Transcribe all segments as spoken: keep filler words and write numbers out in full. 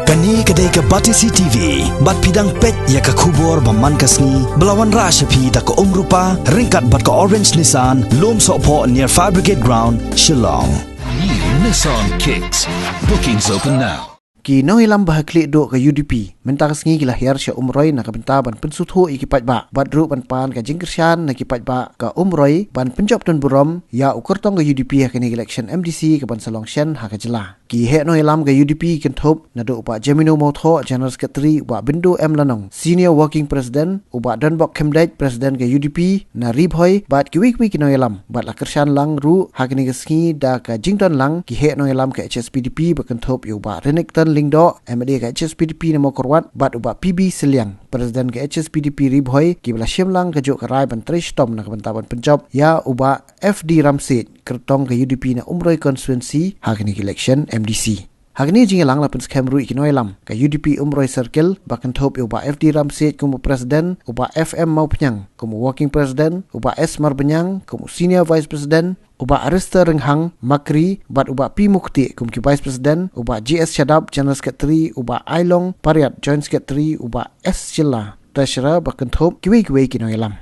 Kane ka dei ka Batesi T V, bad phi dang peit ïa ka khubor ba man ka sngi, ba la wanrah sha phi da ka Umrupa, ryngkat bad ka Orange Nissan, Lumsohphoh near Fire Brigade Ground, Shillong. New Nissan Kicks. Bookings open now. Ki nongïalam ba ha khlieh duh ka U D P mynta ka sngi ki la hiar sha Umroi na ka bynta ban pynsngewthuh ïa ki paidbah bad ruh ban pan ka jingkyrshan na ki paidbah ka Umroi ban pynjop don burom ïa u kyrtong ka U D P ha kane ka election M D C ka ban sa long shen ha ka jylla. Ki heh nongïalam ka U D P kynthup naduh u Bah Jemino Mawthoh, General Secretary, u Bah Bindu M Lanong, Senior Working President, u Bah Donbok Khymdeit, President ka U D P na Ri Bhoi, bad kiwei kiwei ki nongïalam, bad la kyrshan lang ruh ha kane ka sngi da ka jingdon lang ki heh nongïalam ka H S P D P ba kynthup ïa u Bah Renikton Lyngdoh, M L A ka H S P D P na Mawkyrwat, bad u Bah P B Sylliang, President ka H S P D P Ri Bhoi, ki ba la shim lang kajuh ka rai ban trei shitom na ka bynta ban pynjop ïa u Bah F D Ramsiej, kyrtong ka U D P na Umroi constituency ha kane ka election M D C. Ha kane ka jingïalang la pynskhem ruh ïa ki nongïalam ka U D P Umroi Circle ba kynthup ïa u Bah F D Ramsiej kum u President, u Bah F M Mawphniang kum u Working President, u Bah S Marbaniang kum u Senior Vice President, u Bah Arista Rynghang Makri bad u Bah P Mukti kum ki Vice President, u Bah J S Shadap General Secretary, u Bah Ailong Pariat Joint Secretary, u Bah S Shylla Treasurer ba kynthup kiwei kiwei ki nongïalam.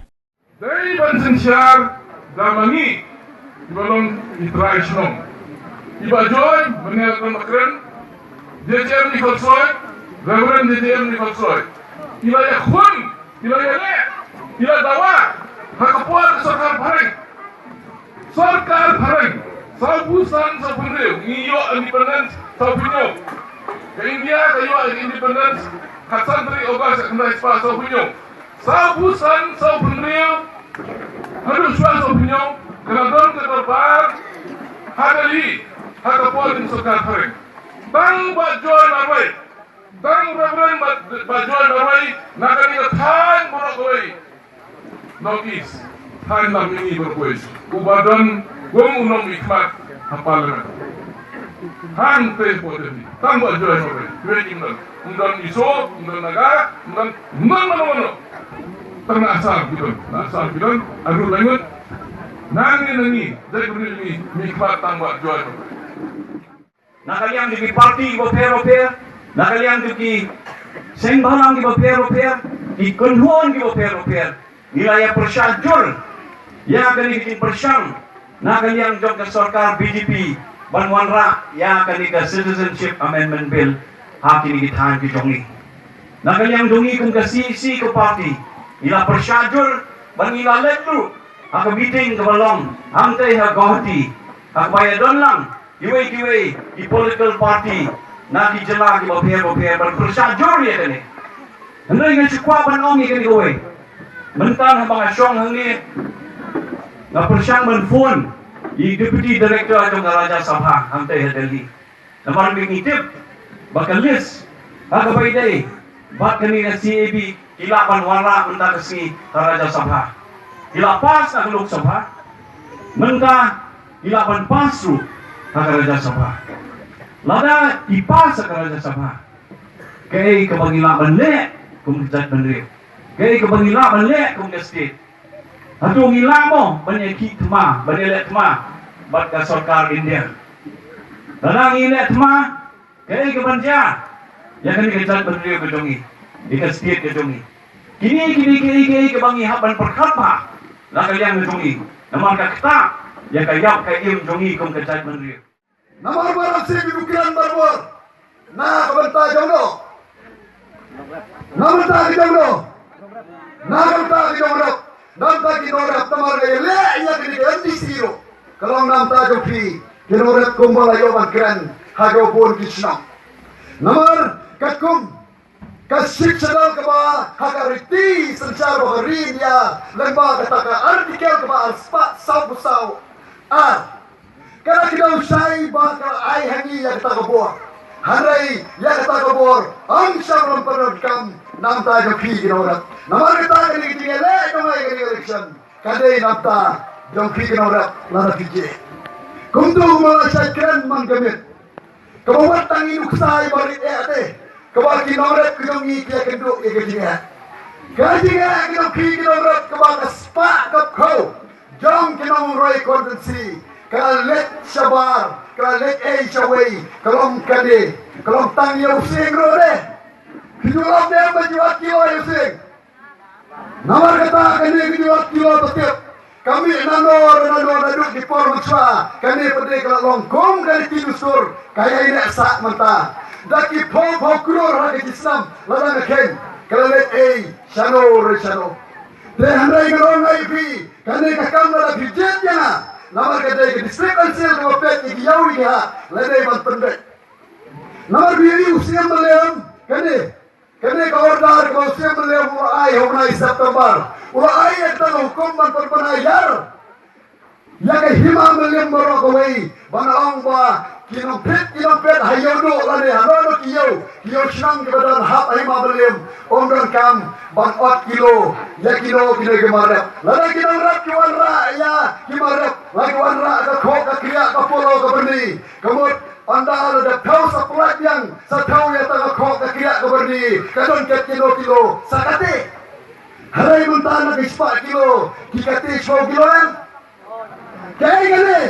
Dei ban synshar da ma ngi, kiba long ki trai shnong, kiba join, mynne la kren, J J M Nichols Roy, Reverend J J M Nichols Roy, ki la ïakhun, ki la ïaleh, ki la dawa ha ka por ka sorkar phareng. Sorkar phareng, sawphew san, sawphew hynriew, ngi ïoh independence sawphew hynñiew. Ka India ka ïoh independence khatsan tarik August khyndai spah sawphew hynñiew. Sawphew san, sawphew hynriew haduh shuwa sawphew hynñiew ka la don ka dorbar ha Delhi ha ka por jong sorkar phareng. Tang Bah Joy Marwei, tang Reverend Bah, Bah Joy Marwei na kane ka thaiñ baroh kawei North East, thaiñ lam ïa ngi baroh kawei, uba don kum u nongmihkhmat ha Parliament. Hangtei hapoh Delhi, tang Bah Joy Marwei, kiwei kim don. Ym don Mizo, ym don Naga, ym don, ym don mano mano. Tang na Assam ki don, na Assam ki don haduh lai ngut. Nangne na ngi, jaitbynriew ngi, mihkhmat tang Bah Joy Marwei. Na ka liang jong ki party kiba pher bapher, na ka liang jong ki seng bhalang kiba pher bapher, ki kynhun kiba pher bapher, ngi la ïa pyrshah jur ïa kane ka jingpyrshang na ka liang jong ka sorkar B J P ban wanrah ïa kane ka Citizenship Amendment Bill ha kine ki thaiñ ki jong ngi. Na ka liang jong ngi kum ka C E C ka party, ngi la pyrshah jur bad ngi la leit ruh ha ka meeting kaba long hangtei ha Guwahati, ha kaba ïa don lang kiwei kiwei ki political party na ki jylla kiba pher bapher ban pyrshah jur ïa kane. Hynrei nga shu kwah ban ong ïa kane kawei. Mynta haba nga shong hangne, nga pyrshang ban phone ïa i Deputy Director jong ka Rajya Sabha hangtei ha Delhi. Namar ba ngi tip ba ka list ha kaba ïadei bad kane ka C A B ki lah ban wanrah mynta ka sngi ha Rajya Sabha. Ki la pass ha ka Lok Sabha. Mynta ki lah ban pass ruh ha ka Rajya Sabha. Lada ki pass ha ka Rajya Sabha, kaei kaba ngi lah ban leh kum ka jaitbynriew? Kaei kaba ngi lah ban leh kum ka state? Hato ngi lah mo ban ïa khih thma, ban ïa leh thma bad ka sorkar India? Lada ngi leh thma, kaei kaban jia ïa kane ka jaitbynriew ka jong ngi, ïa ka state ka jong ngi? Kine, kine kiei kiei kaba ngi hap ban pyrkhat bha na ka liang ka jong ngi, namar ka ktah ïa ka ïap ka im jong ngi kum ka jaitbynriew. Namar ba Ramsey ki dukhian barabor na ka bynta jong no, na bynta ki jong no, na ka bynta ki jong rep, na bynta ki nongrep. Namar ka ïaleh ïa kane ka M D C ruh ka long na bynta jong phi ki nongrep, kumba la ïoh ban kren ha ka bun ki shnong. Namar katkum ka Sixth Schedule kaba ha ka riti synshar ba ka ri India, lyngba kata ka Article kaba arspah sawphew saw ar, ka la kdew shai ba ka la ai ha ngi ïa kata ka bor. Hynrei ïa kata ka bor ym shym la pyndonkam na bynta jong phi ki nongrep. Namar kata kane ka jingïaleh jong ngi ha kane ka election ka dei na bynta jong phi ki nongrep lada phi jied. Kumta kumba la shait kren man ka miet, kaba wat tang ïa i nuksa iba rit eh te, kaba ki nongrep ki jong ngi ki ïakynduh ïa ka jingeh. Ka jingeh ka jong phi ki nongrep kaba ka spah ka phew jong ki nong Umroi constituency ka la leit shabar, ka la leit ei shawei, ka long kane: Ka long tang ïa u sying ruh de. Ki ju lap de ba ju at kilo ïa u sying. Namar kata kane ka ju at kilo ba tip. Ka mih nano nano naduh ki por mynshuwa. Kane pat de ka la long kum kane ki dustur. Ka ïai neh sah mynta. Da ki phew phew klur ha ka jingïasam. Lada nga kheiñ. Ka la leit ei. Shano re shano. Te hynrei nga ong ïa phi. Kane ka kam lada phi jied ïa nga. Namar ka dei ka District Council kaba peit ïa ki ïew ïa ki hat. Lada ban pynbeit. Namar phi ïohi u Siem Mylliem. Kane. Kane ka order kaba u Siem Mylliem u la ai ha u bnai September. U la ai ïa kata ka hukum ban pynbna ïar ïa ka Hima Mylliem baroh kawei. Ban ong ba ki nongpeit, ki nongpeit ha ïewduh lane ha nongno ki ïew, ki ïew shnong kiba don hap ha Hima Mylliem. Ym donkam ban ot kilo ïa kino kino ki mar rep. Lada ki nongrep ki wanrah ïa ki mar rep, la ki wanrah ka khok ka kriah ka polo ka byrni. Ka mut Ynda la da phew sa pynlait biang, sa phew ïa ta ka khok ka kriah ka byrni, ka don kat kilo kilo, sa kate. Hynrei mynta na ki spah kilo, ki kate spah kilo em. Kaei kane,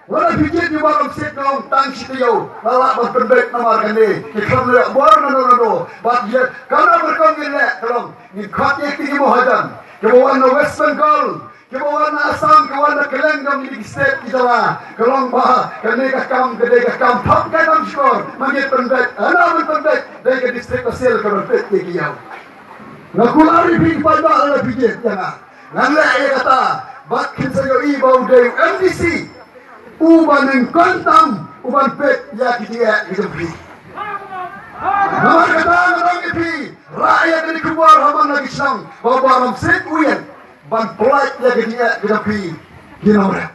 lada phi jied ïa u Bah Ramsit Noh tang shi taïew, la lah ban pynbeit namar kane, ki khlem leh bor nano nano, bad ïa, kano ka rukom ngin leh, ka long, ngin khot ïa ki mahajan, kiba wan na West Bengal, kiba wan na Assam, kiba wan na kylleng jong ki state ki jylla. Ka long ba kane ka kam ka dei ka kam pop ka kam shkor. Ma ngi pynbeit, hana ban pynbeit, dei ka District Council ka ban peit ïa ki ïew. Nga kular ïa phi ki paidbah lada phi jied ïa nga. Ngan leh ïa kata, bad kin sa ïohi ba u dei u M D C uba nyngkong tam uban peit ïa ki jingeh ki jong phi. Namar kata nga ong ïa phi, rah ïa kane ka khubor ha man la ki shnong, ba u Bah Ramsit u ïeng ban pynlait ïa ka jingeh ka jong phi ki nongrep.